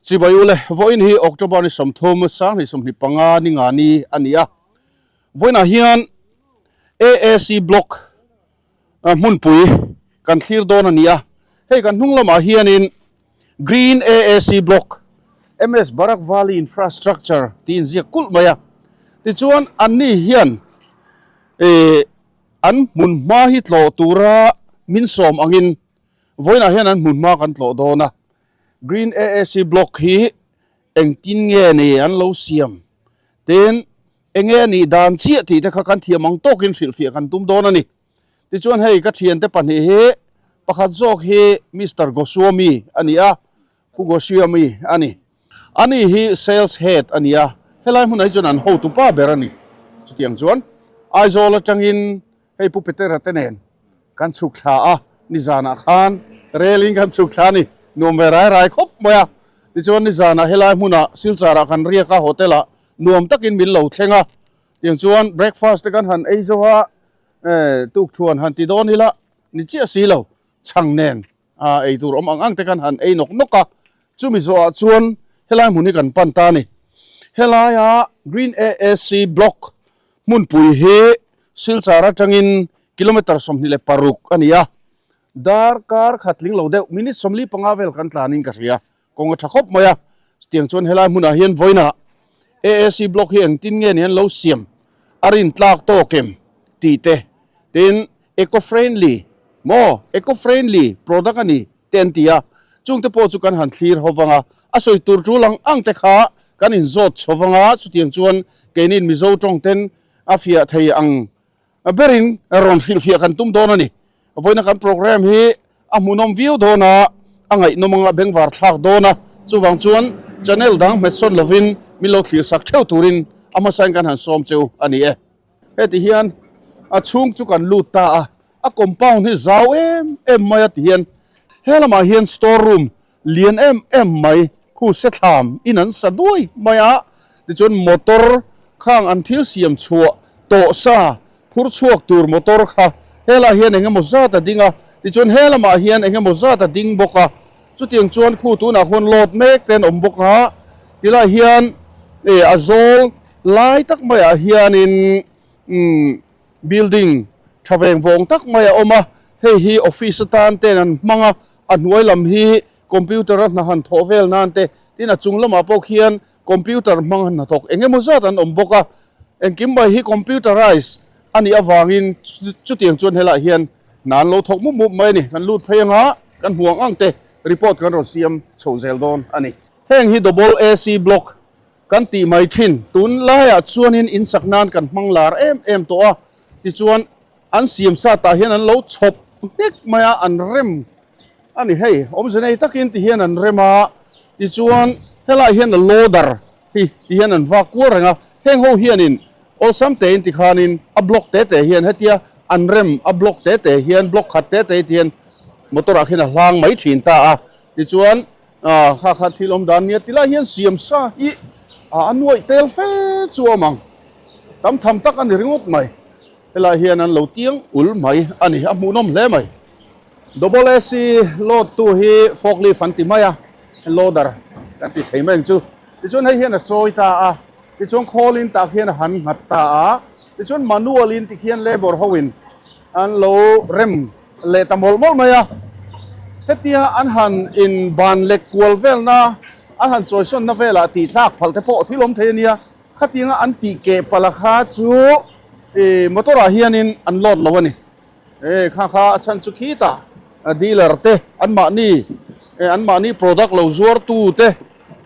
Chibai ule, vawiin hi October ni 30 sanghnih 25 ni nga ni a ni a. Vawiinah hian AAC Block hmunpui kan thlir dawn a ni a. Hei kan hnung lamah hianin Green AAC Block, MS Barak Valley Infrastructure tih inziak kulh mai a. Tichuan anni hian ih an hmunhma hi tlawh tura min sawm angin vawiinah hian an hmunhma kan tlawh dawn a. Green AAC Block hi engtin nge ni an lo siam? Tin, enge a nih dan chiah tih te kha kan thiam ang tawkin hrilhfiah kan tum dawn a ni. Tichuan hei ka thiante pahnih hi pakhat zawk hi Mister Goswami a ni a, Pu Goswami a ni. Ani hi Sales Head a ni a, helai hmunah hi chuan an hotu pa ber a ni. Chutiang chuan Aizawl atangin hei Pu Petera te nen kan chhuk thla a, nizanah khan rel in kan chhuk thla a ni, nuam ve rai rai khawp mai a. Tichuan nizanah helai hmunah Silchar ah kan riak a, hotel ah nuam takin min lo thleng a. Tiang chuan breakfast te kan han ei zo a, tukthuan han ti dawn ila ni chiah si lo, chhang nen ei tur awm ang ang te khan han ei nawk nawk a, chumi zawhah chuan helai hmun hi kan pan ta a ni. Helaia Green AAC Block hmunpui hi Silchar atangin kilometre 26 a ni a, darkar khat tling lo deuh minute 45 vel kan tlanin ka hria, kawng a tha khawp mai a. Chutiang chuan helai hmunah hian vawiinah AAC Block hi engtin nge ni an lo siam a rintlak tawk em tih te, tin Eco friendly maw? Eco friendly product a ni te an ti a, chungte pawh chu kan han thlir ho vang a, a sawi tur tul ang ang te kha kan inzawt chho vang a, chutiang chuan keinin Mizo tawng ten a fiah thei ang berin rawn hrilhfiah kan tum dawn a ni. Vawiina kan programme hi a hmuhnawm viau dawn a, a ngaihnawm anga bengvar thlak dawn a, chuvang chuan channel dang hmet sawn lovin min lo thlir sak theuh turin a hmasain kan han sawm cheu a ni e. Heti hian a chhung chu kan lut ta a, a compound hi zau em em mai a ti hian he lamah hian store room lian em em mai khu se thlam in an sa duai mai a, tichuan motor khang an thil siam chhuah tawh sa phur chhuak tur motor kha helaiah hian eng emaw zat a ding a, tichuan he lamah hian eng emaw zat a ding bawk a, chutiang chuan khu tunah khuan load mek te an awm bawk a, tilaiah hian eh a zawl Lai tak maiah hianin umm building tha veng vawng tak mai a awm a, hei hi office atan ten an hmang a, a hnuai lam hi computer a hna han thawh vel nan te, tin a chung lamah pawh khian computer hmang han hnathawk eng emaw zat an awm bawk a, engkim mai hi computerize a nih avangin chutiang chuan helaiah hian hna an lo thawk mup mup mai a ni, kan lut phei anga kan hmu ang ang te report kan rawn siam chho zel dawn a ni. Heng hi double AC block Kan tih mai thin. Tun laiah chuanin in sak nan kan hmang lar em em tawh a, tichuan an siam sa tah hian an lo chhawp nghek mai a, an rem a ni hei. Awmze nei takin ti hian an rem a, tichuan helaiah hian a loader hi ti hian an vak kual reng a, heng ho hianin awlsam tein tikhanin a block te te hian hetia an rem a block te te hian block khat te te ti hian motor ah khian a hlang mai thin ta a, tichuan Ah, kha kha thil awm dan nia tilai hian siam sa hi a nuaih tel fe chu a awm ang. Tam tham tak a ni ringawt mai. Helai hian an lo tiang ul mai a ni, a hmuhnawm hle mai. Double AC load tu hi forklift an ti mai a, loader kan ti thei mai ang chu. Tichuan hei hian a chawi ta a, tichuan khawlin tah khian a han nghat ta a, tichuan manual in tikhian labour ho in an lo rem leh ta mawlh mawlh mai a, hetia an han in ban lek kual velna an han chawisawnna velah tih thlak phalh te pawh thil awm thei a nia, khatianga an tih keh palh a kha chu ih motor ah hianin an load lo a ni, eh kha kha a chhan chu khitah dealer te an mahni eh an mahni product lo zuar tu te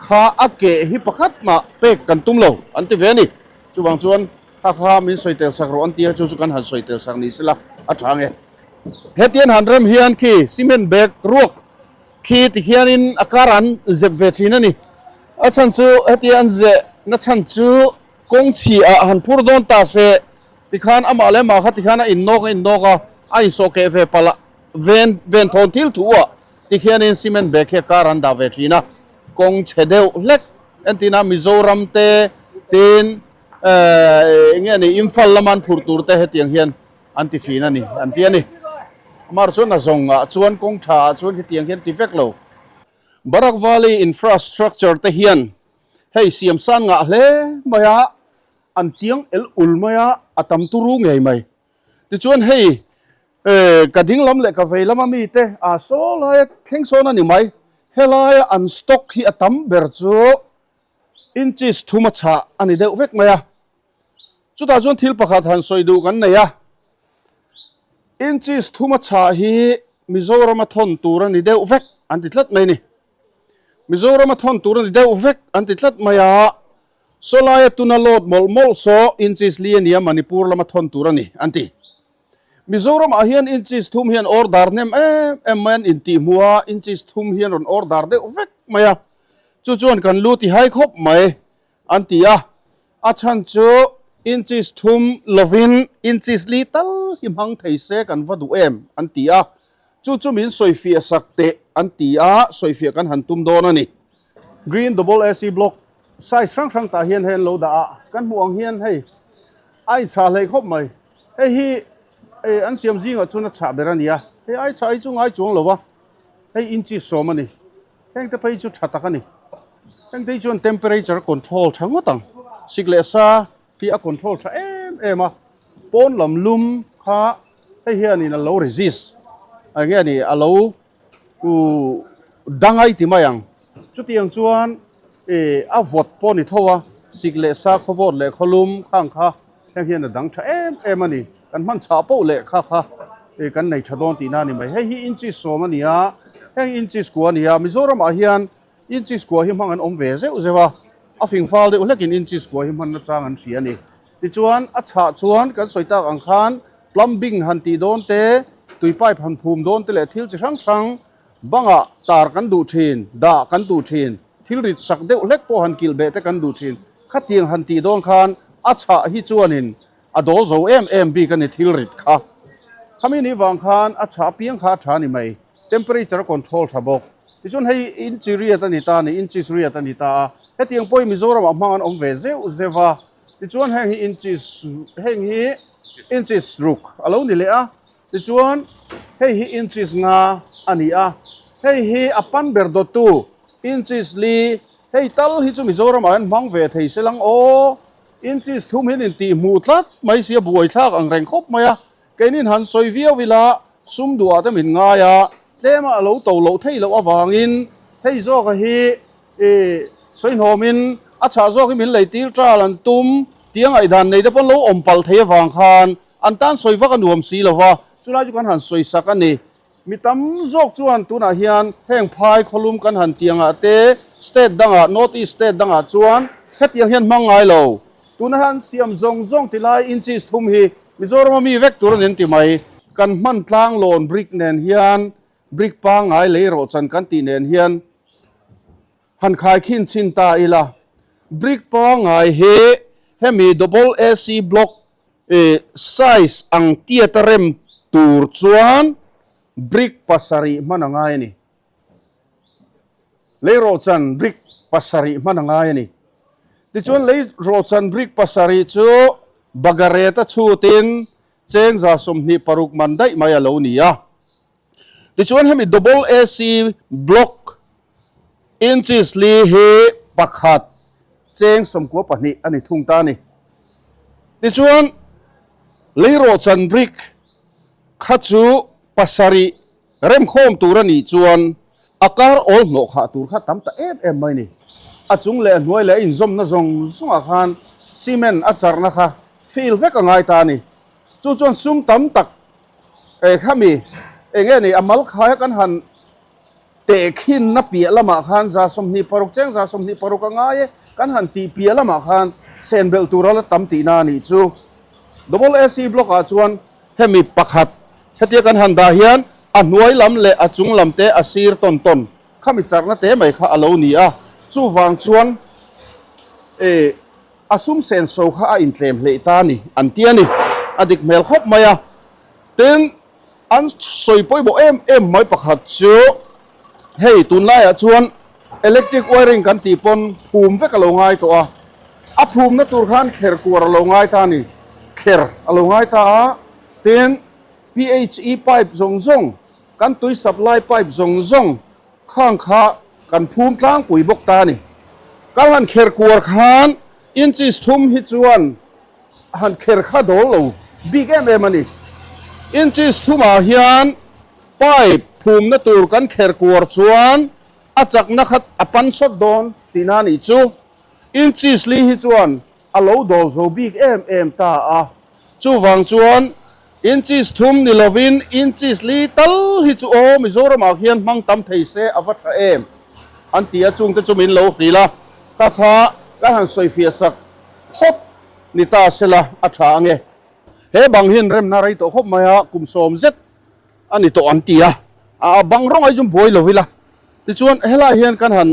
kha a keh hi pakhat mah pek kan tum lo an ti ve a ni, chuvang chuan. Kha kha min sawi tel sak rawh an ti a, chu chu kan han sawi tel sak ni sela a tha nge. Hetian han rem hian khi cement bag ruak khi ti khianin a kar an zep ve thin a ni. A chhan chu hetia an zeh na chhan chu kawng chhi ah han phur dawn ta se tikhan amah leh amah kha tikhian a innawk a innawk a, a insawh keh ve palh a, ven ven thawn thil thu ah tikhianin cement bag hi a kar an dah ve thin a, kawng chhe deuh hlek entina Mizoram te tin Eng nge ni Imphal lama an phurh tur te hetiang hian an ti thin a ni an ti a ni. Amah chuan a zawng ah chuan kawng tha ah chuan hetiang hian ti vek lo. Barak Valley Infrastructure te hian hei siam san ngah hle mai a, an tiang el ul mai a, a tam turu ngei mai. Tichuan hei ka ding lam leh ka vei lama mite a saw laia thleng sawn a ni mai. Helaia an stock hi a tam ber chu inches thum a chhah a ni deuh vek mai a. Chutah chuan thil pakhat han sawi duh kan nei a, inches thum a chhah hi Mizorama thawn tur a ni deuh vek an ti tlat mai a ni. Mizorama thawn tur a ni deuh vek an ti tlat mai a, sawlaia tuna load mawlh mawlh saw inches li a nia Manipur lama thawn tur a ni an ti. Mizoramah hian inches thum hian order hnem em em mai an intihhmuh a, inches thum hian rawn order deuh vek mai a, chu chuan kan lu ti hai khawp mai an ti a. A chhan chu inches thum lovin inches li tal hi hmang thei se kan va duh em an ti a, chu chu min sawifiah sak teh an ti a, sawifiah kan han tum dawn a ni. Green Double AC Block size hrang hrang tah hian hei an lo dah a, kan hmuh ang hian hei a inchhah hlei khawp mai. Hei hi an siam zingah chuan a chhah ber a ni a, hei ai chhah hi chu ngai chuang lo va, hei inches sawm a ni. Heng te phei chu tha tak a ni. Heng te hi chuan temperature a control tha ngawt ang. Sik leh sa hi a control tha em em a. Pawn lam lum kha hei hianin a lo resist eng nge ni a lo uh dang ai ti mai ang. Chutiang chuan ih a vawt pawh ni tho a, sik leh sa khawvawt leh khawlum khang kha Heng hian a dang tha em em a ni. Kan hman chhah poh leh kha kha ih kan nei tha dawn tihna a ni mai. Hei hi inches sawm a ni a, heng inches kua a ni a. Mizoramah hian inches kua hi hmang an awm ve zeuh zeuh a, a fing fal deuh hlekin inches kua hi hman nachang an hria a ni. Tichuan a chhah chuan kan sawi tak ang khan plumbing han tih dawn te, tui pipe han phum dawn te leh thil chi hrang hrang bangah tar kan duh thin, dah kan duh thin, thil rit sak deuh hlek pawh han kilh beh te kan duh thin. Khatiang han tih dawn khan a chhah hi chuanin a dawl zo em em bik a ni thil rit kha. Khami ni vang khan a chhah apiang kha a tha a ni mai. Temperature a control tha bawk. Tichuan hei inchi riat a ni ta a ni, inches riat a ni ta a. Hetiang pawhin Mizoramah hmang an awm ve zeuh zeuh a. Tichuan heng hi inches heng hi inches ruk a lo ni leh a. Tichuan hei hi inches nga a ni a. Hei hi a pan ber dawttu inches li Hei tal hi chu Mizoramah hian hmang ve thei se lang aw. Inches thum hian intih hmuh tlat mai sia buaithlak ang reng khawp mai a. Keinin han sawi viau ila sum duhah te min ngai a, tlema a lo to loh theih loh avangin hei zawka hi ih sawihnawmin a chhah zawk hi min lei tir tal an tum tih a ngaihdan nei te pawn lo awm palh thei avang khan an tan sawi vak a nuam si lo va, chulai chu kan han sawi sak a ni. Mi tam zawk chuan tunah hian heng phai khawlum kan han tiangah te state dangah, North East state dangah chuan hetiang hian hmang ngai lo. Tuna hian siam zawng zawng ti lai inches thum hi Mizorama mi vek tur a ni an ti mai. Kan hman tlang lawn brick nen hian brick pangngai lei rawh chan kan tih nen hian han khaikhin chhin ta ila. Brick pangngai hi hemi double AC block I size ang tiat a rem tur chuan brick pasarih hman a ngai a ni. Leirawhchan brick pasarih hman a ngai a ni. Tichuan leirawhchan brick pasarih chu bagareta chhutin cheng 26 man daih mai a lo ni a. Tichuan hemi double AC block inches li hi pakhat cheng 92 a ni thung ta a ni. Tichuan leirawhchan brick kha chu pasarih remkhawm tur a nih chuan a kar awl hnawh khah tur kha tam ta em em mai a ni. A chung leh a hnuai leh a inzawmna zawng zawngah khan cement a charna kha fill vek a ngai ta a ni. Chu chuan sum tam tak Eh khami eng nge ni a mal khaia kan han tehkhinna piah lamah khan 26 cheng 26 a ngai e kan han tih piah lamah khan sen belh tur a la tam tihna a nih chu. Double AC block ah chuan hemi pakhat hetia kan han dah hian a hnuai lam leh a chung lam te a sir tawn tawn khami charna te mai kha a lo ni a chuvang chuan eh A sum senso kha a intlem hleih ta a ni, an ti a ni. A dik hmel khawp mai a. Tin, an sawi pawimawh em em mai pakhat chu hei tunlaiah chuan electric wiring kan tih pawn phum vek a lo ngai tawh a. A phumna tur khan kher kuar a lo ngai ta a ni. Kher a lo ngai ta a. Tin, PHE pipe zawng zawng, kan tui supply pipe zawng zawng khang kha. kan phum tlangpui bawk ta a ni. Kan han kher kuar khan inches thum hi chuan han kher kha dawl lo bik em em a ni. Inches thumah hian pipe phumna tur kan kher kuar chuan a chakna kha a pan sawt dawn tihna a nih chu. Inches li hi chuan a lo dawl zo bik em em ta a, chuvang chuan inches thum ni lovin inches li tal hi chu aw Mizoramah khian hmang tam thei se a va tha em an ti a, chungte chu min lo hril a, ka kha kan han sawifiah sak phawt ni ta sela a tha ange. He bang hian remna rei tawh khawp mai a, kum sawm zet a ni tawh an ti a, a bang rawng ai chu buai lo ila, tichuan helai hian kan han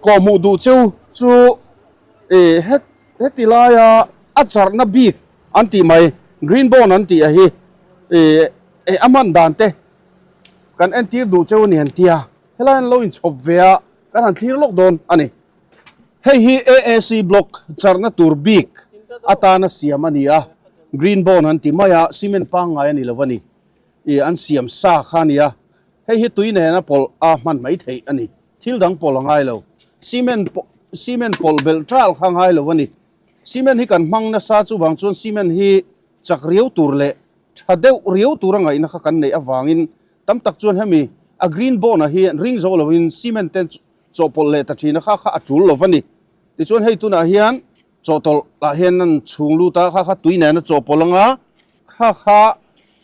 kawhhmuh duh cheu chu ih het heti laia a charhna bik an tih mai green bone an tih a hi ih a hman dan te kan entir duh cheu a ni an tia helai an lo inchhawp ve a kan han thlir lawk dawn a ni. Hei hi AAC block charhna tur bik atana siam a ni a, green bone an ti mai a, cement pangngai a ni lo a ni. Ih an siam sa kha a ni a, hei hi tui nena pawlh a hman mai theih a ni. Thil dang pawlh a ngai lo. Cement cement pawlh belh ṭal kha a ngai lo a ni. Cement hi kan hmang nasa chuvang chuan cement hi chak riau tur leh tha deuh riau tura ngaihna kha kan neih avangin tam tak chuan hemi a green bone ah hi ring zo lovin cement te chawhpawlh leh ta thin a kha kha a tul lo va ni. Tichuan hei tunah hian chawhtawlh ah hian an chhung lut a, kha kha tui nen a chawhpawlh anga kha kha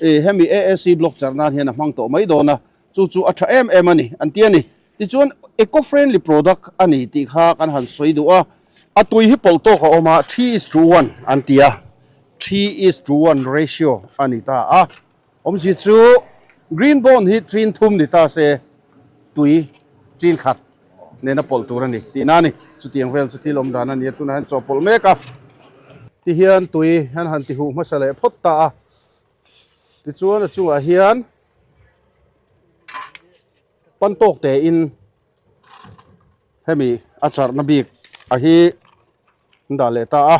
ih hemi AAC block char nan hian a hmang tawh mai dawn a, chu chu a tha em em a ni an ti a ni. Tichuan eco friendly product a ni tih kha kan han sawi duh a, a tui hi pawlh tawk a awm a, 3:1 an ti a, 3:1 ratio a ni ta a. Awmzia chu green bone hi chin thum ni ta se tui chin khat nena pawlh tur a ni tihna a ni. Chutiang vel chu thil awm dan a ni a, tunah hian chawhpawlh mek a. Tihian tui an han ti huh hmasa leh phawt ta a, tichuan a chungah hian pan tawk tein hemi a charhna bik a hi an dah leh ta a.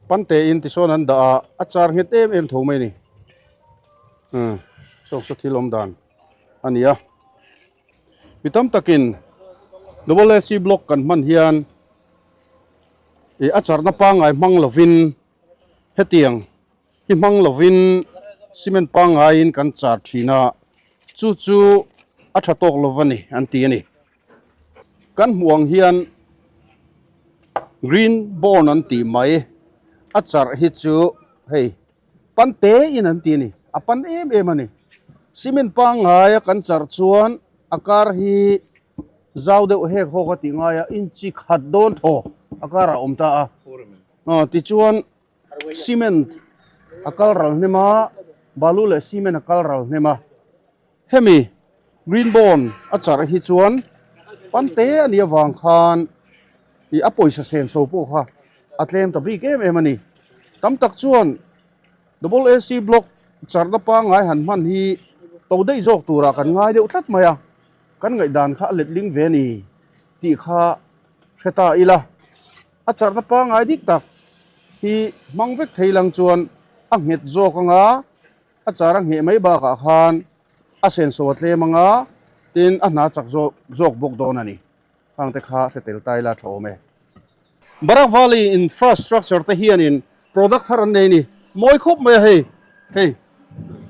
Pante in tisawn an dah a, a char nghet em em tho mai a ni. Umm saw saw thil awm dan a ni a. Mi tam takin Double AC block kan hman hian ih a charna pangngai hmang lovin hetiang hi hmang lovin cement pangngaiin kan char thin a, chu chu a tha tawk lo va ni an ti a ni. Kan hmuh ang hian green born an tih mai a charh hi chu hei pan te in an ti a ni a pan em em a ni cement pangngai a kan charh chuan a kar hi zau deuh hek hawk a tih ngai a inchi khat dawn thaw a karah a awm ta a aw tichuan cement a kal ral hnem a balu leh cement a kal ral hnem a. Hemi green bone a charh hi chuan pante a nih avang khan ih a pawisa senso pawh kha a tlem ta bik em em a ni. Tam tak chuan double AC block charhna pangngai han hman hi to daih zawk turah kan ngai deuh tlat mai a, kan ngaihdan kha a letling ve a ni tih kha hre ta ila. A charhna pangngai dik tak hi hmang vek thei lang chuan a nghet zawk anga A char a ngheh mai bakah khan a senso a tlem anga tin a hna chak zawk zawk bawk dawn a ni. Hang te kha hre tel ta ila tha awm e. Barak Valley infrastructure te hianin product thar an nei a ni. Mawi khawp mai a hei. Hei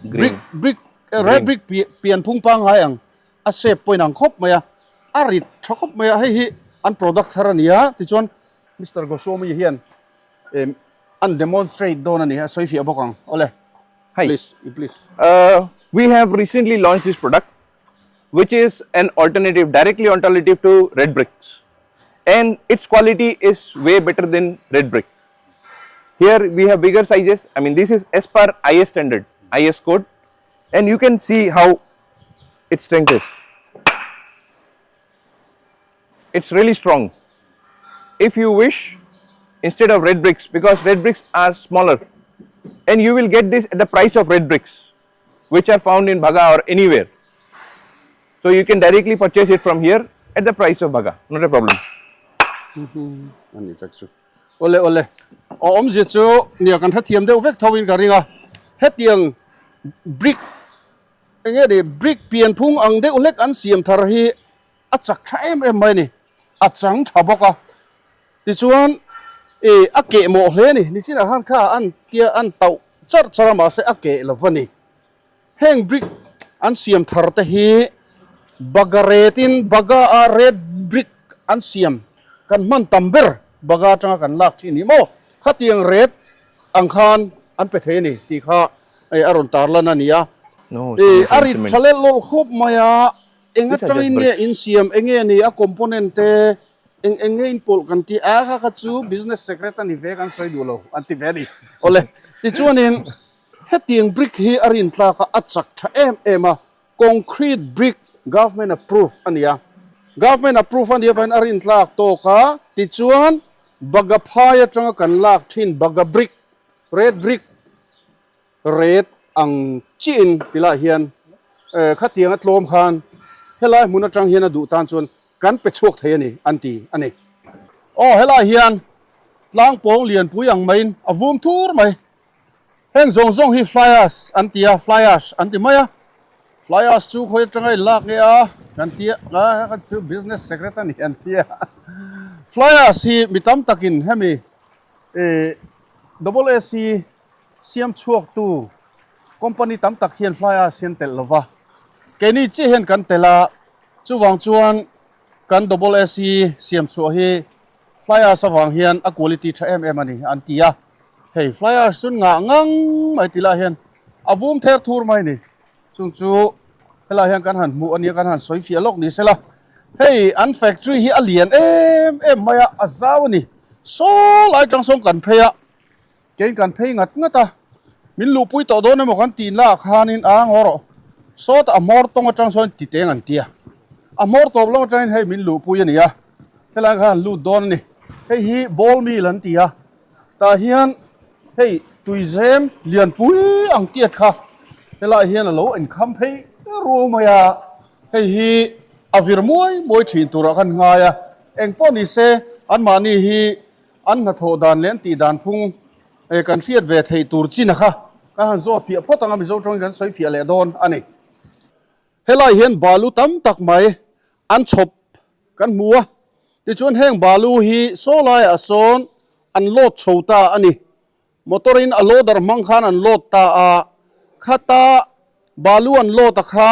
brick brick red brick pian phung pangngai ang a shape pawhin ang khawp mai a. A rit tha khawp mai a. Hei hi an product thar a ni a. Tichuan Mister Goswami hian an demonstrate dawn a ni a sawi fiah bawk ang awle Hi. please please Uh, we have recently launched this product, which is an alternative, directly alternative to red bricks, and its quality is way better than red brick. Here we have bigger sizes. I mean, this is as per IS standard, IS code, and you can see how its strength is. It's really strong. If you wish, instead of red bricks, because red bricks are smaller, and you will get this at the price of red bricks, which are found in Bhaga or anywhere. So you can directly purchase it from here at the price of Bhaga, not a problem. Ani tak chu. Ole ole. Aw awmzia chu nia kan hrethiam deuh vek tho in ka ring a. Hetiang brick. Enge ni brick pianphung ang deuh hlek an siam thar hi a chak tha em em mai a ni, a chang tha bawk a. Tichuan ih a keh mawh hle a ni, nichinah khan kha an tia an tauh charh charh a mahse a keh lo va ni. Heng brick an siam thar te hi baga ret in baga a red brick an siam kan hman tam ber baga atanga kan lak thin hi maw khatiang ret ang khan an pe thei a ni tih kha hei a rawn tar lan a ni a. Ih a rit tha leh lawlh khawp mai a, eng atangin nge in siam eng nge ni a component te eng eng nge in pawlh kan tih a kha kha chu business secret a ni ve kan sawi duh lo an ti ve a ni. Awle tichuanin Hetiang brick hi a rin tlak a, a chak tha em em a, concrete brick government approve a ni a. Government approve a nih avangin a rin tlak tawk a, tichuan baga phai atanga kan lak thin baga brick, red brick, red ang chiin tilaiah hian khatiang a tlawm khan helai hmun atang hian a duh tan chuan kan pe chhuak thei a ni an ti a ni. Aw helai hian tlangpawng lianpui ang maiin a vum thur mai. Heng zawng zawng hi fly ash an ti a, fly ash an ti mai a. Fly ash chu khawi atanga in lak nge a kan ti a, a kan chu business secret a ni an ti a. Fly ash hi mi tam takin hemi ih double AC siam chhuaktu company tam tak hian fly ash hi an telh lo va. Keini chiah hian kan telh a, chuvang chuan kan double AC siam chhuah hi fly ash avang hian a quality tha em em a ni an ti a. Hei fly ash chu ngah ngang mai tih lah hian a vum ther thur mai a ni. Chung chu helai hian kan han hmuh a nia kan han sawi fiah lawk ni sela. Hei an factory hi a lian em em mai a, a zau a ni. Saw lai tang sawm kan phei a, keiin kan phei ngat ngat a. Min luhpui tawh dawn emaw kan tih lah khanin a ngaw rawh. Sawtah a hmawr tawng atang sawn ti teng an ti a. A hmawr tawp lam atangin hei min luhpui a ni a. Helai khan han lut dawn a ni. Hei hi ball mill an ti a. Tah hian hei tuizem lianpui ang tiat kha helaiah hian a lo inkham phei ruau mai a, hei hi a vir muai muai thin turah khan ngai a, engpawh ni se anmahni hi an hnathawh dan leh an tih dan phung kan hriat ve theih tur chin a kha kan han zawt fiah phawt ang a, Mizo tawngin kan sawi fiah leh dawn a ni. Helaiah hian balu tam tak mai an chhawp Kan hmu a, tichuan heng balu hi saw laiah sawn an load chho ta a ni. Motor in a loader hmang khan an load ta a, khata balu an load a kha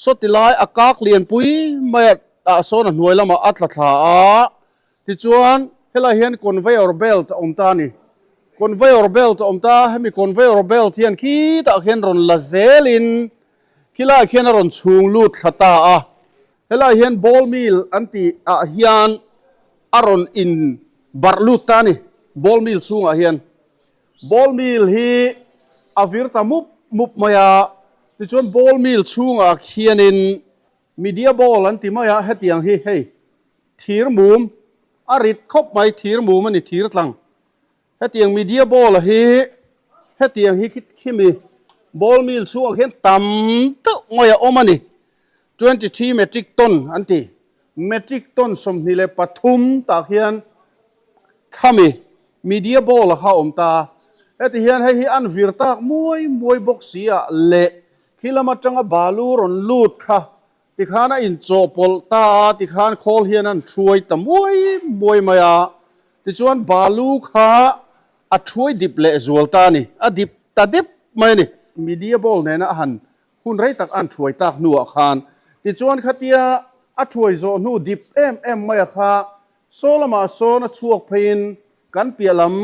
sawti lai a kak lianpui mai ah sawn a hnuai lamah a tla thla a, tichuan helai hian conveyor belt a awm ta a ni. Conveyor belt a awm ta a, hemi conveyor belt hian khitah khian rawn la zelin khilaiah khian a rawn chhung lut thla ta a. Helai hian ball mill an tih ah hian a rawn in barh lut ta a ni, ball mill chhungah hian. Ball mill hi a vir ta mup mup mai a, tichuan ball mill chhungah khianin media ball an ti mai a, hetiang hi hei thir mum a rit khawp mai, thir mum a ni, thir tlang. Hetiang media ball a hi hetiang hi khimi ball mill chhungah khian tam deuh mai a awm a ni. 23 metric ton an ti. Metric ton 23 tah khian khami media ball a kha a awm ta. Heti hian hei hi an vir tak muai muai bawk si ah leh khi lam atanga balu rawn lut kha tikhan a inchawhpawlh ta a, tikhan khawl hian an thuai ta muai muai mai a. Tichuan balu kha a thuai dip leh zual ta a ni, a dip ta dip mai a ni. Media ball nena a han Hun rei tak an thuai tak hnuah khan tichuan khatia a thuai zawh hnu dip em em mai a kha saw lamah sawn a chhuak pheiin kan piah lam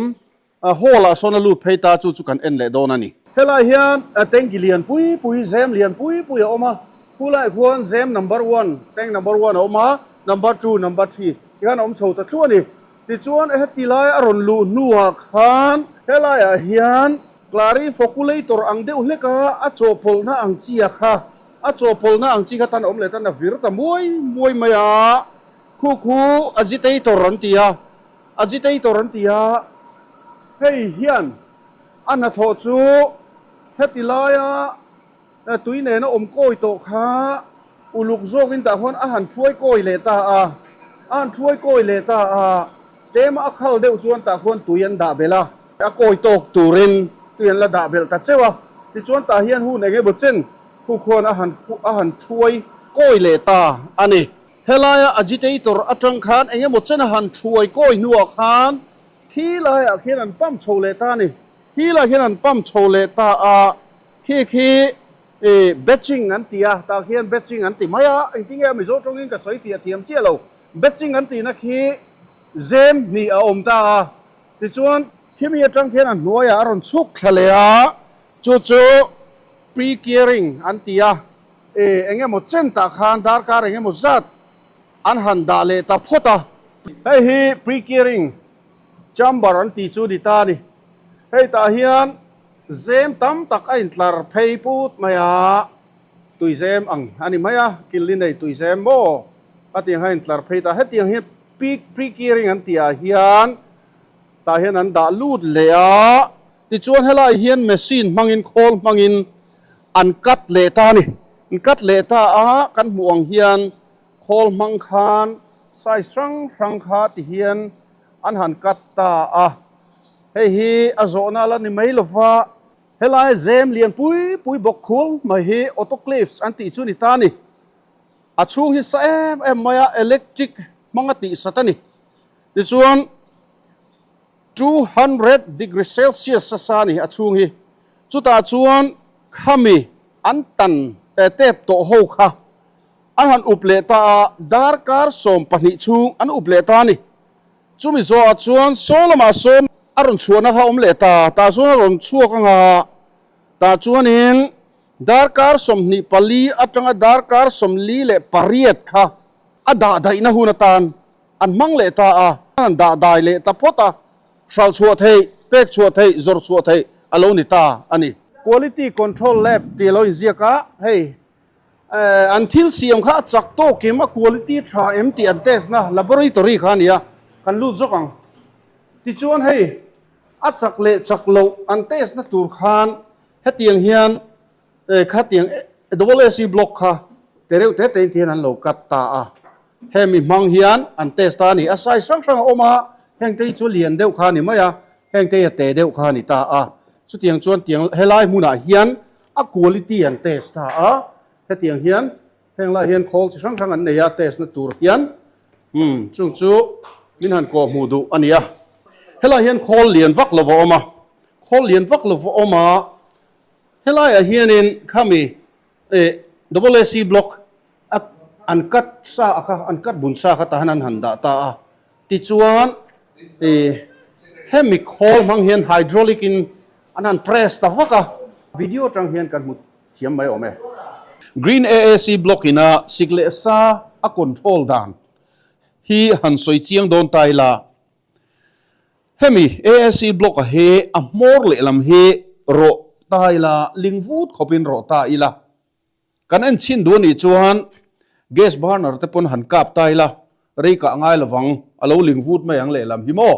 hall ah sawn a lut phei ta chu chu kan en leh dawn a ni. Helai hian tanki lian pui pui, zem lian pui pui a awm a, khulaiah khuan zem number one, tank number one a awm a, number two, number three tikhan a awm chho ta thluah a ni. Tichuan heti lai a rawn luh hnuah khan helaiah hian Clarifoculator ang deuh hlek a, a chawhpawlhna ang chi a kha, a chawhpawlhna ang chi kha tan a awm leh tan a vir ta muai muai mai a, khu khu agitator an ti a, agitator an ti a, hei hian a hnathawh chu heti laia tui nena awm kawi tawh kha uluk zawkin tah khuan a han thuai kawi leh ta a, a han thuai kawi leh ta a, tlema a khal deuh chuan tah khuan tui an dah belh a, a kawi tawk turin tui an la dah belh ta cheuh a, tichuan tah hian hun eng emaw chen. Khu khuan a han a han thuai kawi leh ta a ni. Helaia agitator atang khan eng emaw chen a han thuai kawi hnuah khan khi laiah khian an pump chho leh ta a ni. Khi laiah khian an pump chho leh ta a, khi khi ih batching an ti a, tah khian batching an ti mai a, engtinge a Mizo tawngin ka sawi fiah thiam chiah lo. Batching an tihna khi zem hnih a awm ta a, tichuan khimi atang khian a hnuaiah a rawn chhuk thla leh a, Chu chu pre-curing an ti a, e eng emaw chen tah khan darkar eng emaw zat an han dah leh ta phawt a. Hei hi pre-curing chamber an tih chu ni ta a ni. Hei tah hian zem tam tak a intlar phei put mai a, tuizem ang a ni mai a, killi nei tuizem maw a tih ang a intlar phei ta. Hetiang hi pre-curing an tih ah hian tah hian an dah lut leh a. Tichuan helaiah hian machine hmangin khawl hmangin an cut leh ta a ni. An cut leh ta a, kan hmuh ang hian khawl hmang khan size hrang hrang kha ti hian an han cut ta a. Hei hi a zawhna la ni mai lova, helai zem lian pui pui bawk khul mai hi autoclaves an tih chu ni ta a ni. A chhung hi sa em em mai a, electric hmanga tih sat a ni. Tichuan. 200 degree Celsius a sa ni a chhung hi. Chutah chuan khami an tan tep tawh ho kha an han up leh ta a, darkar 12 chhung an up leh ta a ni. Chumi zawhah chuan saw lamah sawn a rawn chhuahna kha a awm leh ta, tah chuan a rawn chhuak anga tah chuanin darkar 24 atanga darkar 48 kha a dah daihna hun atan An hmang leh ta a, an dah dai leh ta phawt a, hralh chhuah theih, pek chhuah theih, zawrh chhuah theih a lo ni ta a ni. Quality Control Lab tih a lo inziak a, hei an thil siam kha a chak tawk em, a quality tha em tih an test na laboratory kha a ni a, kan lut zawk ang. Tichuan hei a chak leh chak loh an test na tur khan hetiang hian Khatiang double AC block kha te reuh te te in tihian an lo cut ta a, hemi hmang hian an test ta a ni. A size hrang hrang a awm a, heng te hi chu lian deuh kha a ni mai a, heng te hi a te deuh kha a ni ta a. Chutiang chuan tiang helai hmunah hian a quality an test ta a, hetiang hian heng lai hian khawl chi hrang hrang an nei a test na tur hian umm chung chu min han kawh hmuh duh a ni a. Helai hian khawl lian vak lo a awm a, khawl lian vak lo a awm a. Helaiah hianin khami eh double AC block a an cut sa a kha an cut bun sa kha tahan an han dah ta a tichuan eh hemi khawl hmang hian hydraulic in an han press ta vak a video atang hian kan hmu thiam mai awm e. Green AAC block ina sik leh sa a control dan hi han sawi chiang dawn ta ila. Hemi ASC block-a hi a hmawr lehlam hi rawh ta ila, ling vut khawpin rawh ta ila. Kan en chhin duh anih chuan gas burner te pawn han kap ta ila, rei kah ngai lovang, a lo ling vut mai ang lehlam hi maw?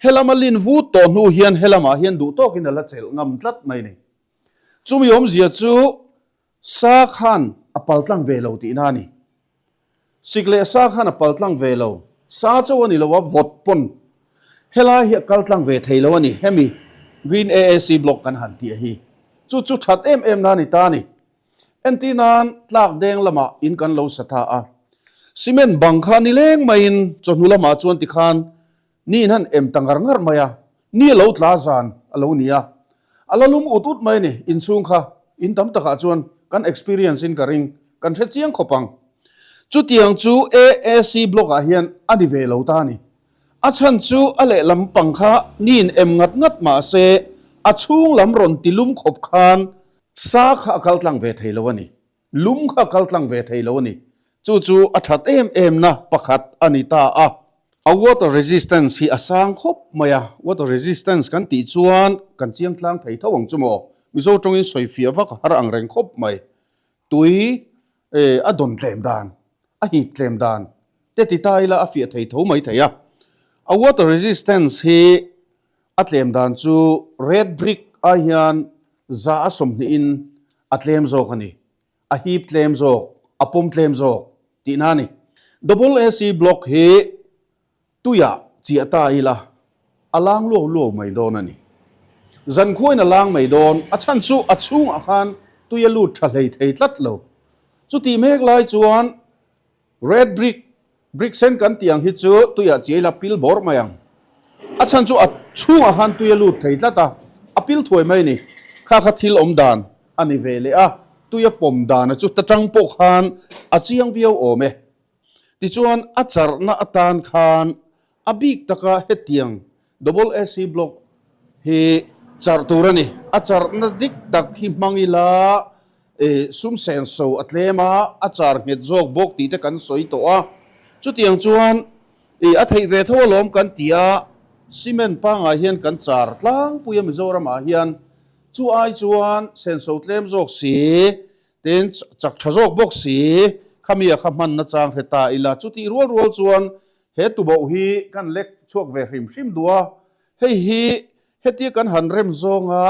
Helama lin vut tawh hnu hian helamah hian duh tawkin a la chelh ngam tlat mai ni. Chumi awmzia chu sa khan a paltlang ve lo tihna a ni. Sik leh sa khan a pal tlang ve lo. Sa chauh a ni lo a, vawt pawn helai hi a kal tlang ve thei lo a ni. Hemi Green AAC block kan han tih hi chu chu that em em na a ni ta a ni. Entir nan tlak deng lamah in kan lo sa tha a. Cement bang kha ni leng maiin chawhnu lamah chuan tikhan ni in han em ta ngar ngar mai a, ni a lo tla zan a lo ni a. A la lum ut ut mai a ni, inchhung kha in tam takah chuan kan experience in ka ring, kan hre chiang khawp ang. Chutiang chu AAC block ah hian a ni ve lo ta a ni. A chhan chu a lehlam pang kha niin em ngat ngat mah se a chhung lam rawn ti lum khawp khan sa kha a kal tlang ve thei lo a ni. Lum kha kal tlang ve thei lo a ni. Chu chu a that em em na pakhat a ni ta a. A water resistance hi a sang khawp mai a, water resistance kan tih chuan kan chiang tlang thei tho ang chu maw? Mizo tawngin sawi fiah vak a har ang reng khawp mai. Tui a dawn tlem dan, a hip tlem dan te ti ta ila a fiah thei tho mai thei a. A water resistance hi A tlem dan chu red brick ai hian za a sawmhnihin a tlem zawk a ni. A hip tlem zawk, a pawm tlem zawk tihna a ni. Double AC block hi tuiah chiah ta ila a lang luau luau mai dawn a ni. Zankhuain a lang mai dawn, a chhan chu a chhungah khan. tui a lut tha hlei thei tlat lo. Chutih mek lai chuan red brick, brick sen kan tih ang hi chu tuiah chiai la pil bawr mai ang. A chhan chu a chhungah khan tui a lut thei tlat a, a pil thuai mai a ni. Kha kha thil awm dan a ni ve leh a, tui a pawm dana chu ta tang pawh khan a chiang viau awm e. Tichuan a charhna atan khan a bik taka hetiang double AC block hi charh tur a ni. A charhna dik tak hi hmang ila sum senso a tlem a, a char nghet zawk bawk tih te kan sawi tawh a. Chutiang chuan a theih ve tho alawm kan ti a, cement pangngai hian kan char tlangpui a Mizoramah hian. Chu ai chuan senso tlem zawk si Tin, chak tha zawk bawk si, khami a kha hman nachang hre ta ila. Chutih rual rual chuan he tuboh hi kan lek chhuak ve hrim hrim duh a, hei hi hetia kan han rem zawnga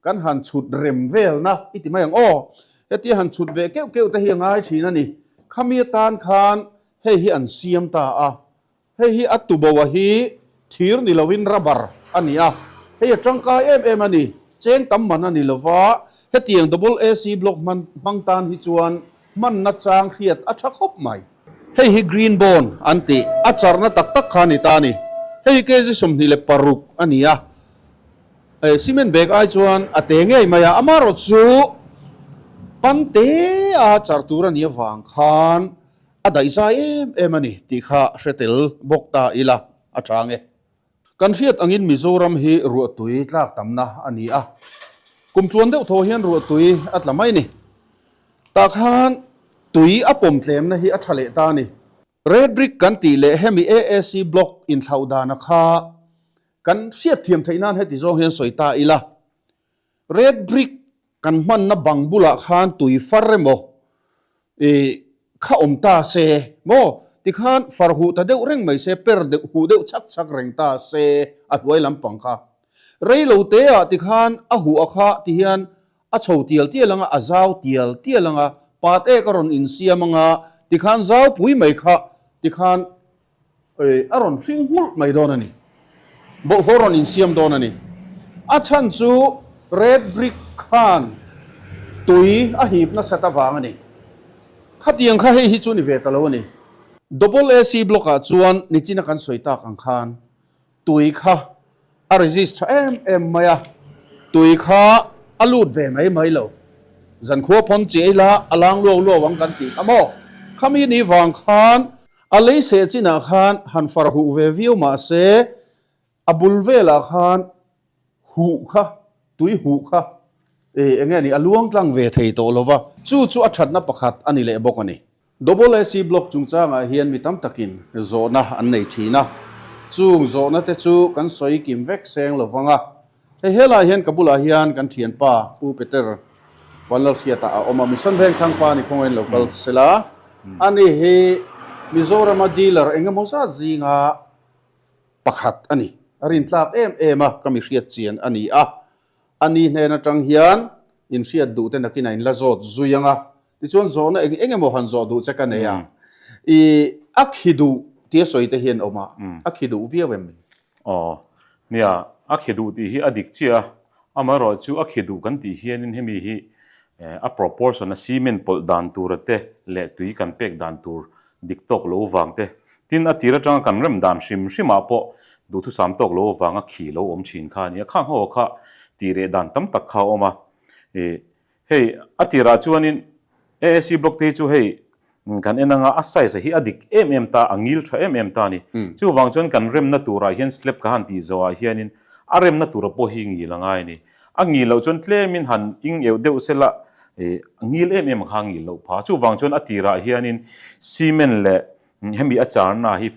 kan han chhut rem velna i ti mai ang aw. Hetia han chhut ve keuh keuh te hi a ngai thin a ni. Khami atan khan hei hi an siam ta a. Hei hi a tuboa hi thir ni lovin rubber a ni a, hei a tangkai em em a ni. Cheng tam man a ni lova, hetiang double AC block hman hmang tan hi chuan hmanna chang hriat a tha khawp mai. Hei hi green bone an tih, a charna tak tak kha a ni ta a ni. Hei hi kg 26 a ni a, cement bag ai chuan a te ngei mai a, amaherawhchu pan te a char tur a nih avang khan A daihzai em em a ni tih kha hre tel bawk ta ila a chang e. Kan hriat angin Mizoram hi ruahtui tlak tamna a ni a, kum tluan deuh thaw hian ruahtui a tla mai ni. Tah khan tui a pawm tlemna hi a tha leh ta a ni. Red brick kan tih leh hemi AAC block inthlauh dana kha kan hriat thiam theih nan heti zawng hian sawi ta ila. Red brick Kan hmanna bang bulah khan tui far emaw ih kha awm ta se maw? Tikhan far huh ta deuh reng mai se, per deuh huh deuh chhak chhak reng ta se a hnuai lampang kha. Rei lo te ah tikhan a huh a kha ti hian a chho tial tial anga a zau tial tial anga pat ek a rawn insiam anga tikhan zau pui mai kha tikhan A rawn hring nghulh mai dawn a ni. Bawlhhlawh rawn insiam dawn a ni. A chhan chu red brick khan tui a hip nasat avang a ni. Khatiang kha hei hi chu ni ve ta lo a ni. Double AC block ah chuan nichina kan sawi tak ang khan tui kha a resist tha em em mai a, tui kha a lut ve mai mai lo. Zankhua pawn chi ei la a lang luau luau ang kan tih kha maw? Khami ni vang khan a lei seh chinah khan han far huh ve viau mah se a bul velah khan huh kha, tui huh kha eng nge ni a luang tlang ve thei tawh lo va, chu chu a thatna pakhat a ni leh bawk a ni. Double AC Block chungchangah hian mi tam takin zawhna an nei thin a, chung zawhna te chu kan sawi kim vek seng lo vang a. Hei helaiah hian ka bulah hian kan thianpa Pu Peter Vanlalhriata a awm a, Mission Vengthlang pa ni khawngain lo kal sela, ani hi Mizorama dealer eng emaw zat zinga pakhat a ni. A rintlak em em a, ka mi hriat chian a ni a. Ani hnen atang hian inhriat duh te nakin a inla zawt zui ang a, Tichuan zawhna eng eng emaw han zawh duh che ka nei a, i a khi duh tia sawi te hian awm a, a khi duh viau em? Aw, nia, a khi duh tih hi a dik chiah a, amaherawh chu a khi duh kan tih hianin hemi hi a proportion a cement pawlh dan tura te leh tui kan pek dan tur dik tawk lo vang te, tin a tir atanga kan rem dan hrim hrimah pawh duhthusam tawk lo avanga khi lo awm thin kha a nia, khang ho kha tih reh dan tam tak kha a awm a, i Hei a tirah chuanin AAC block te hi chu hei kan en anga a size hi a dik em em ta, a ngil tha em em ta a ni. Chuvang chuan kan remna turah hian slab ka han tih zawhah hianin a remna tura pawh hi ngil a ngai a ni. A ngil loh chuan tlemin han ing euh deuh sela ngil em em kha a ngil loh pha. Chuvang chuan a tirah hianin cement leh Hemi a charna hi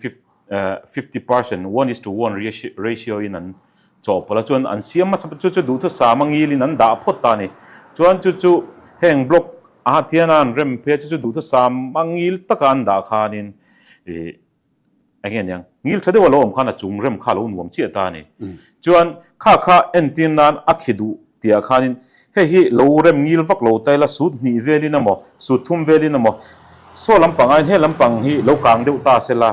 50%, one is to one ratio in an chawhpawlh a, chuan an siam hmasa chu chu duhthusam a ngilin an dah phawt ta a ni. Chuan chu chu heng block ah tian a an rem phei a, chu chu duhthusam a ngil taka an dah khanin ih eng nge niang, ngil tha deuh a lo awm khan a chung rem kha a lo nuam chiah ta a ni. Chuan kha kha entir nan a khi duh Tihah khanin hei hi lo rem ngil vak lo ta ila sut hnih velin emaw, sut thum velin emaw, saw lampang aiin he lampang hi lo kang deuh ta sela,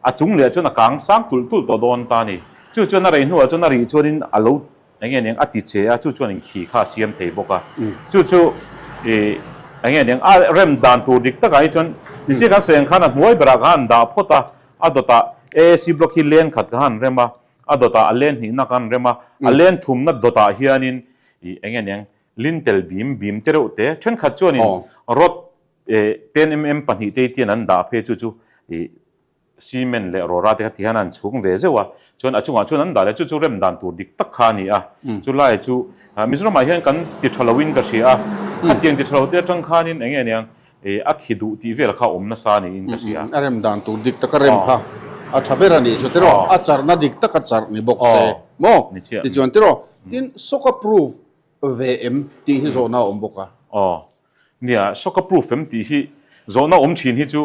a chung leh chuan a kang sang tulh tulh tawh dawn ta a ni. Chu chuan a rei hnuah chuan a rih chuanin a lo eng nge niang a ti che a, chu chuan inkhih kha a siam thei bawk a. Chu chu ih eng nge niang a rem dan tur dik takah hi chuan nichina kan sawi ang khan a hnuai berah kha han dah phawt a, a dawtah AAC block hi leng khat kha han rem a, a dawtah a len hnihna kha han rem a, a len thumna dawtah hianin ih eng nge niang lintel bim bim te reuh te thenkhat chuanin rod 10mm pahnihte hi tian an dah phei chu chu ih Cement leh rawra te kha ti hian an chhung ve zeuh a, chuan a chungah chuan an dah leh chu chu rem dan tur dik tak kha a ni a, chulai chu Mizoramah hian kan ti tha loin ka hria a, khatiang ti tha lo te atang khanin eng nge niang a khi duh tih vel kha a awm nasa niin ka hria. A rem dan tur dik taka rem kha a tha ber a nih chu tiraw, a charhna dik taka charh ni bawk se maw tichuan tiraw, tin soka proof ve em tih hi zawhna a awm bawk a. Aw, nia, shock a proof em tih hi zawhna awm thin hi chu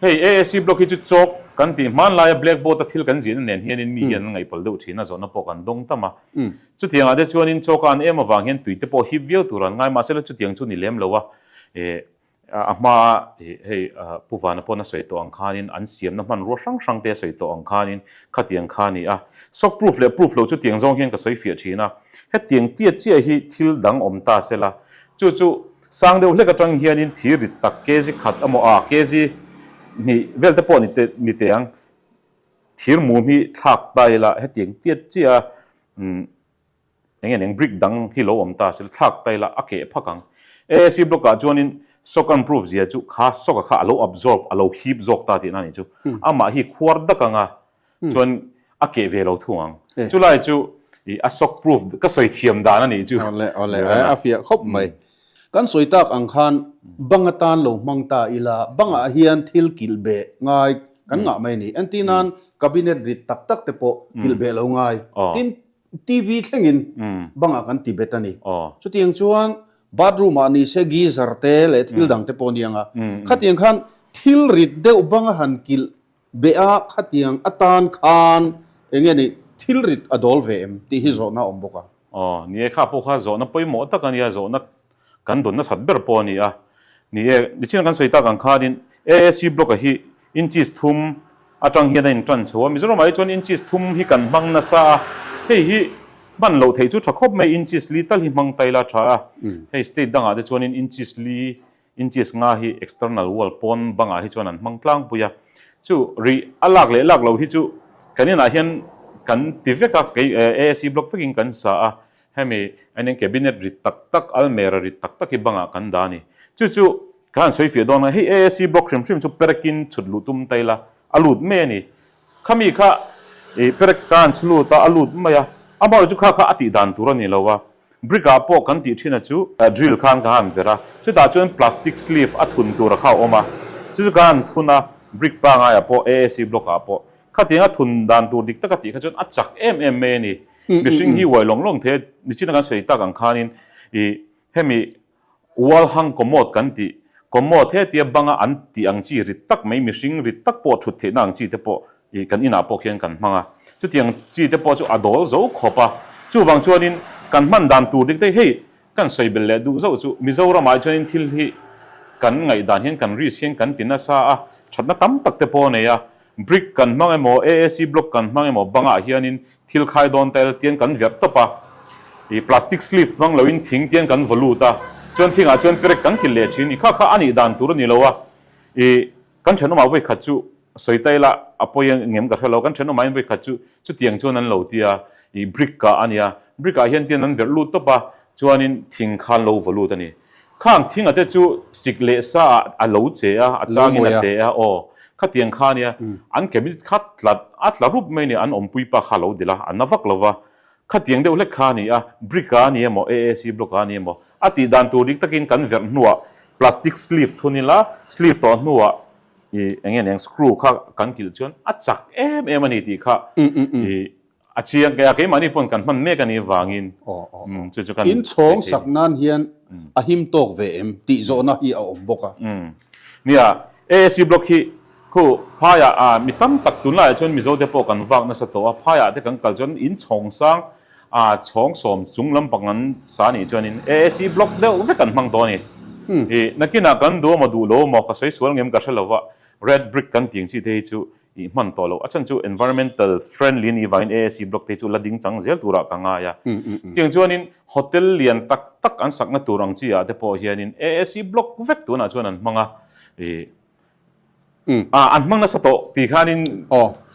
hei AAC block hi chu chalk kan tih hman laia blackboard a thil kan ziahna nen hianin mi hian an ngaihpal deuh thin a, zawhna pawh kan dawng tam a. Chutiang ah te chuanin chalk a an em avang hian tui te pawh hip viau tur an ngai mahsela chutiang chu ni lem lo a, eh A hmaa hei Pu Vana pawn a sawi tawh ang khanin an siamna hmanrua hrang hrang te a sawi tawh ang khanin khatiang kha a ni a. Sock proof leh proof lo chu tiang zawng hian ka sawi fiah thin a. Hetiang tia chiah hi thil dang awm ta se la. Chu chu sang deuh hlek atang hianin thir rit tak kg khat emaw a kg hnih vel te pawh ni te ni teh ang. Thir mum hi thlak ta ila hetiang tia chiah a Eng nge eng brick dang hi lo awm ta se thlak ta ila a keh phak ang. AAC block ah chuanin shock and proof zia chu kha shock a kha a lo absorb a lo hip zawk ta tihna a nih chu. Amah hi khuar dak anga chuan a keh ve lo thung ang. Chulai chu ih a shock proof ka sawi thiam dan a nih chu. Awle awle a fiah khawp mai. Kan sawi tak ang khan bang atan lo hmang ta ila bangah hian thil kilh beh ngai kan ngah mai a ni. Entirnan cabinet rit tak tak te pawh kilh beh lo ngai. Tin TV thlengin bangah kan ti bet a ni. Chutiang chuan bathroom ah ni se geyser te leh thil dang te pawh a ni ang a. Khatiang khan thil rit deuh banga han kilh beh a khatiang atan khan eng nge ni thil rit a dawl ve em tih hi zawhna a awm bawk a. Aw, ni e kha pawh kha zawhna pawimawh tak a nia, zawhna kan dawn nasat ber pawh a ni a. Ni e, nichina kan sawi tak ang khanin AAC block-a hi inches thum atang hian a intan chho a, Mizoramah hi chuan inches thum hi kan hmang nasa a, hei hi hman loh theih chu tha khawp mai, inches li tal hi hmang ta ila tha a, hei state dangah te chuanin inches li, inches nga hi external wall pawn bangah hi chuan an hmang tlangpui a, chu rih a lak leh lak lo hi chu kan inah hian kan ti vek a, kei AAC block vekin kan sa a, Hemi anin cabinet rit tak tak, almera rit tak tak hi bangah kan dah a ni. Chu chu ka han sawi fiah dawn a, hei AAC block hrim hrim chu perekin chhut luh tum ta ila, a lut mai a ni. Khami kha ih perek ka han chhu lut a, a lut mai a, amaherawhchu chu kha kha a tih dan tur a ni lo a. Brick ah pawh kan tih thin a chu drill khan ka han verh a, chutah chuan plastic sleeve a thun tur a kha a awm a, chu chu ka han thun a, brick pangaiah pawh AAC block ah pawh Khatiang a thun dan tur dik taka tih kha chuan a chak em em mai a ni. Mihring hi uai lawng lawng thei a, nichina kan sawi tak ang khanin ih hemi wall hang commode kan tih, commode hetia banga an tih ang chi rit tak mai, mihring rit tak pawh thut theihna ang chi te pawh ih kan inah pawh khian kan hmang a. Chutiang chi te pawh chu a dawl zo khawp a. Chuvang chuanin kan hman dan tur dik te hi hei kan sawi belh leh duh zauh chu Mizoramah chuanin thil hi kan ngaihdan hian kan risk hian kan ti nasa a, thatna tam tak te pawh a nei a. Brick kan hmang emaw, AAC block kan hmang emaw bangah hianin thil khai dawn ta ila tian kan verh tawp a, ih plastic sleeve hmang loin thing tian kan vaw lut a, chuan thingah chuan perek kan kilh leh thin, ih kha kha a nih dan tur a ni lo a, ih kan thenawmah vawi khat chu sawi ta ila a pawi ngem ka hre lo, kan thenawmah hian vawi khat chu chutiang chuan an lo ti a, ih brick kah a nia, brick ah hian tian an verh lut tawp a, chuanin thing kha an lo vaw lut a ni. Khang thinga te chu sik leh sa ah a lo che a, a changin a te a, aw khatiang kha ania, an cabinet kha tla a tla rup mai nia, an awmpui pa kha a lo dil a, a na vak lo va, khatiang deuh hlek kha a ni a, brick a ni emaw, AAC block a ni emaw, a tih dan tur dik takin kan verh hnuah plastic sleeve thun ila, sleeve tawh hnuah ih eng nge niang screw kha kan kilh chuan a chak em em a ni tih kha ih A chiang kei a, keimahni pawn kan hman mek a nih vangin chu chu kan In chhawng sak nan hian a him tawk ve em tih zawhna hi a awm bawk a. Nia, AAC block hi khu phaiah a mi tam tak tunlaiah chuan Mizo te pawh kan vak nasa tawh a, phaiah te kan kal chuan in chhawng sang a chhawng sawm chung lampang an sa nih chuanin AAC block deuh vek an hmang tawh a ni. Ih, nakinah kan duh amaw duh lo amaw ka sawi sual ngem ka hre lo va, red brick kan tih ang chi te hi chu. I hman tawh loh. A chhan chu environmental friendly a nih vangin AAC block te hi chu la ding chang zel turah ka ngai a. Chutiang chuanin hotel lian tak tak an sakna tur ang chi ah te pawh hianin AAC block vek tunah chuan an hmang a. I an hmang nasa tawh tih khanin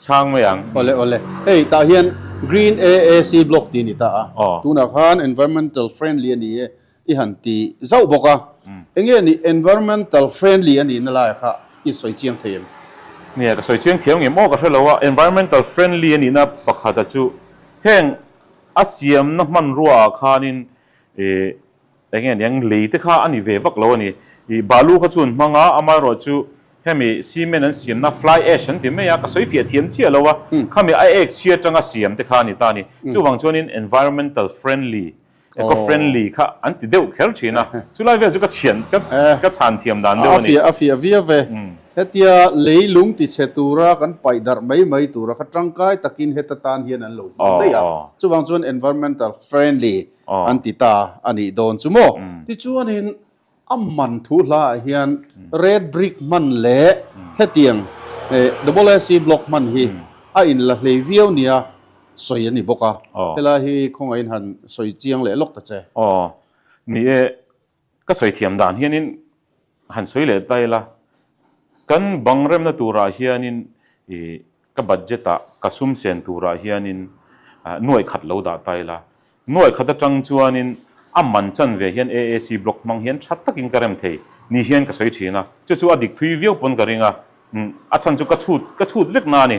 chhang mai ang. Awle awle. Hei tah hian green AAC block tih a ni ta a. Tunah khan environmental friendly a ni e I han ti zauh bawk a, enge ni environmental friendly a nihna lai kha i sawi chiang thei em? Nia, ka sawi chiang thiam ngem aw ka hre lo a, environmental friendly a nihna pakhata chu heng a siamna hmanrua ah khanin ih enge niang lei te kha a ni ve vak lo a ni. Ih balu kha chu an hmang a, amaherawh chu hemi cement an siamna fly ash an ti mai a, ka sawi fiah thiam chiah lo a, khami a ek chhia atanga siam te kha a ni ta a ni. Chuvang chuanin environmental friendly Eco friendly kha an ti deuh kher thin a, chulai vel chu ka chhian ka chhan thiam dan deuh a ni. A fiah a fiah viau ve. Hetia leilung ti chhe tura kan paih darh mai mai tura kha tangkai takin heta tan hian an lo hmang daih a, chuvang chuan environmental friendly an ti ta a nih dawn chu maw. Tichuanin A man thu hlaah hian red brick hman leh hetiang double AC block hman hi a inla hlei viau nia sawi a ni bawk a. Helai hi khawngaihin han sawi chiang leh lawk ta che. Aw, ni e, ka sawi thiam dan hianin han sawi leh ta ila, kan bang remna turah hianin ih ka budget ah ka sum sen turah hianin nuaih khat lo dah ta ila, Nuaih khat atang chuanin a man chan ve hian AAC block hmang hian tha takin ka rem thei ni hian ka sawi thin a, chu chu a dik thui viau pawn ka ring a, a chhan chu ka chhut ka chhut vek na a ni.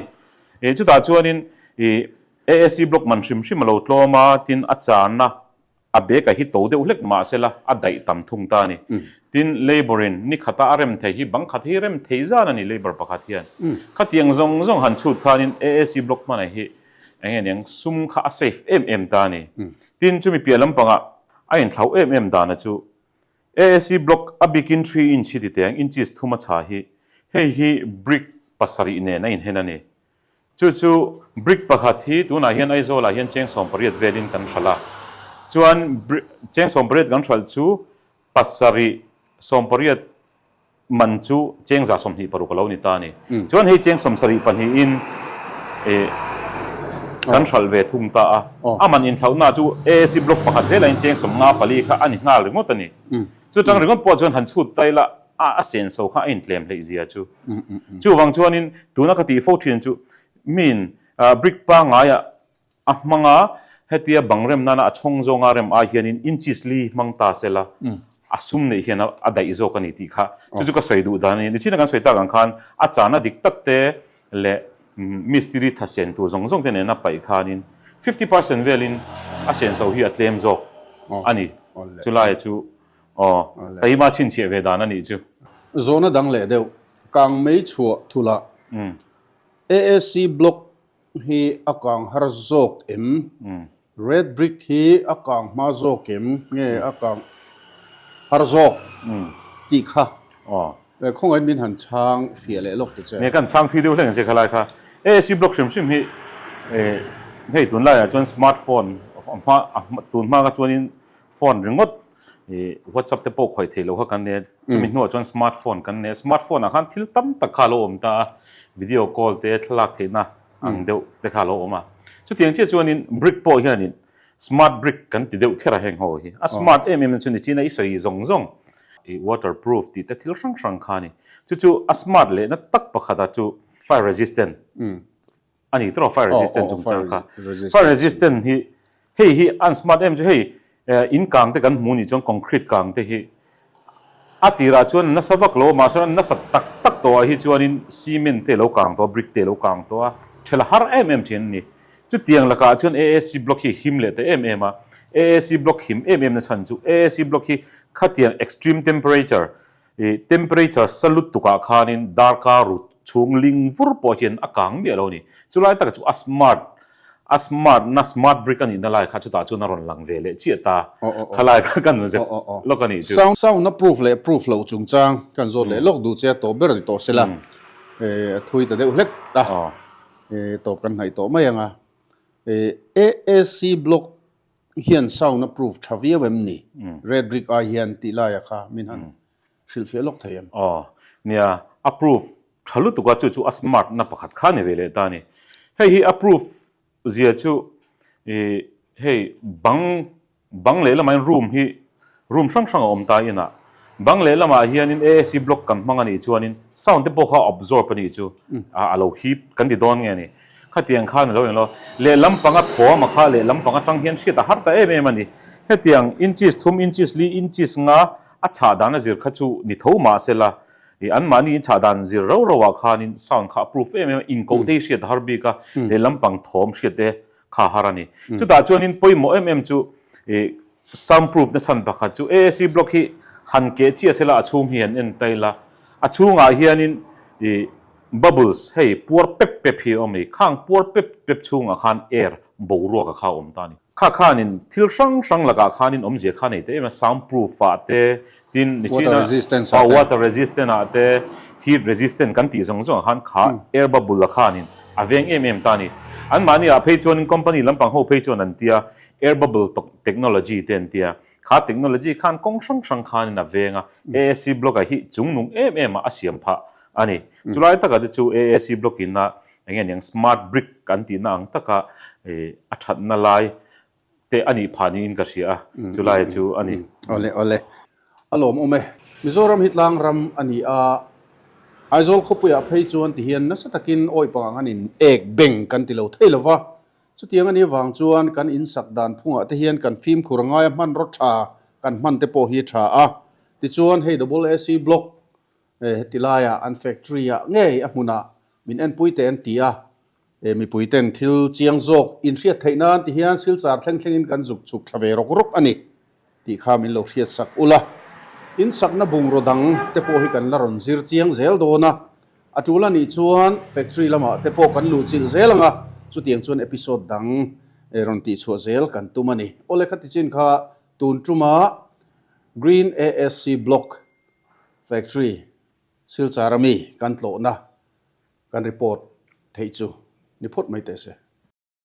Ih chutah chuanin ih AAC block man hrim hrim a lo tlawm a, tin a chana a bag a hi to deuh hlek mahse la a daih tam thung ta a ni. Tin labour in ni khata a rem thei hi bang khat hi rem thei zan a ni labour pakhat hian. Khatiang zawng zawng han chhut khanin AAC block hmanah hi Eng nge niang sum kha a safe em em ta a ni. Tin, chumi piah lampangah a inthlauh em em dana chu AAC block a bikin three inch hi ti teh ang, inches thum a chha hi, hei hi brick pasarih nen a inhen a ni. Chu chu brick pakhat hi tunah hian Aizawlah hian cheng 18 velin kan hralh a, chuan cheng 18 kan hralh chu pasarih 18 Man chu cheng 26 a lo ni ta a ni. Chuan hei cheng 72 in kan hralh ve thung ta a. A man inthlauhna chu AAC block pakhat zelah in cheng 54 kha a ni nghal ringawt a ni. Chu tang ringawt pawh chuan han chhut ta ila a senso kha a intlem hleih zia chu. Chuvang chuanin tuna ka tih fo thin chu miin brick pangaiah A hmang a, hetia bang rem nana a chhawng zawnga rem ai hianin inches li hmang ta se la, a sum neih hian a daih zawk a ni tih kha chu chu ka sawi duh dan a ni. Nichina kan sawi tak ang khan a chana dik tak te leh mistiri tha sen tur zawng zawng te nena paih khanin 50 percent velin a senso hi a tlem zawk a ni. Chulai chu aw taima chhinchhiah ve dan a nih chu. Zawhna dang leh deuh, kangmei chhuah thulah AAC block hi a kang har zawk em? Red brick hi a kang hma zawk em? Nge a kang har zawk tih kha khawngaih min han chhang fiah leh lawk ta che. Nge kan chhang thui deuh hleng che khalai kha. AAC block hrim hrim hi hei tunlaiah chuan smart phone hma tun hma kha chuanin phone ringawt I WhatsApp te pawh khawih theih loh kha kan nei a, chumi hnuah chuan smart phone kan nei a, smart phone ah khan thil tam tak kha a lo awm ta a, video call te thlalak theihna ang deuh te kha a lo awm a. Chutiang chiah chuanin brick pawh hianin smart brick kan ti deuh kher a heng ho hi. A smart em em na chu nichina i sawi zawng zawng i water proof tih te thil hrang hrang kha a ni. Chu chu a smart lehna tak pakhat a chu fire resistant. A ni tawh fire resistant chungchang kha. Fire resistant hi hei hi an smart em chu hei in kang te kan hmu nih chuan concrete kang te hi a tirah chuan nasa vak lo a mahse an nasa tak tak tawh ah hi chuanin cement te lo kang tawh a brick te lo kang tawh a thela har em em thin a ni. Chutiang lakah chuan AAC block hi him leh ta em em a, AAC block him em em na chhan chu AAC block hi khatiang extreme temperature I temperature sa lutuk ah khanin darkar rut chhung ling vur pawh hian a kang miah lo a ni. Chulai taka chu a smart, a smart na smart brick a nihna lai kha chutah chuan a rawn lang ve leh chiah ta. Khalai kha kan zep lawk a nih chu. Sound sound a proof leh proof loh chungchang kan zawt leh lawk duh che a tawp ber a ni tawh sela. A thui ta deuh hlek ta. Tawp kan hnaih tawh mai ang a. AAC block hian sound a proof tha viau em ni? Red brick ai hian tih laia kha min han hrilhfiah lawk thei em? Aw, nia, a proof tha lutuk a, chu chu a smart na pakhat kha a ni ve leh ta a ni. Hei hi a proof zia chu ih hei bang Bang lehlamah hian room hi room hrang hrang a awm ta inah bang lehlamah hianin AAC block kan hmang a nih chuanin sound te pawh kha a absorb a nih chu a lo hip kan ti dawn nge a ni. Khatiang khan a lo englo lehlam panga thawm a kha lehlam pang atang hian hriat a har ta em em a ni. Hetiang inches thum inches li inches nga a chhah dan a zir kha chu ni tho mah sela ih anmahni in chhah dan zir rau rauah khanin sound kha a proof em em a inkoh te hi hriat a har bik a lehlam pang thawm hriat te kha har a ni. Chutah chuanin pawimawh em em chu ih sound proof na chhan pakhat chu AAC block hi han keh chiah sela a chhung hi han en ta ila a chhungah hianin ih bubbles hei puar pep pep hi a awm a ni. Khang puar pep pep chhungah khan air boruak a kha a awm ta a ni. Kha khanin thil hrang hrang lakah khanin awmzia kha nei ta em a sound proof ah te Tin, nichina water resistant ah te heat resistant kan tih zawng zawng ah khan kha air bubble a khanin a veng em em ta a ni. Anmahni ah phei chuanin company lampang ho phei chuan an tia air bubble technology te an tia. Kha technology khan kawng hrang hrang khanin a veng a, AAC block ah hi chungnung em em ah a siam phah a ni. Chulai takah te chu AAC block in a eng nge niang smart brick an tihna ang taka a thatna lai te a nih phah niin ka hria a, chu lai chu a ni. Awle awle. A lawmawm e. Mizoram hi tlang ram a ni a, Aizawl khawpuiah phei chuan ti hian nasa takin awi pangang an in ek beng kan ti lo thei lo va, chutiang a nih avang chuan kan insak dan phungah te hian kan fimkhur angai a hmanraw tha kan hman te pawh hi a tha a, tichuan hei double AC block heti laiah an factory ah ngei a hmunah min enpui teh an ti a, He mipui ten thil chiang zawk inhriat theih nan ti hian Silchar thleng thlengin kan zuk chhuk thla ve rawk rawk a ni tih kha min lo hriat sak ula. Insakna bungraw dang te pawh hi kan la rawn zir chiang zel dawn a, a tul a nih chuan factory lamah te pawh kan luh chilh zel ang a, chutiang chuan episode dang rawn tihchhuah zel kan tum a ni. Awle khati chin kha tun tuma Green ASC Block Factory Silchar ami kan tlawhna Kan report theih chu ni phawt mai teh se.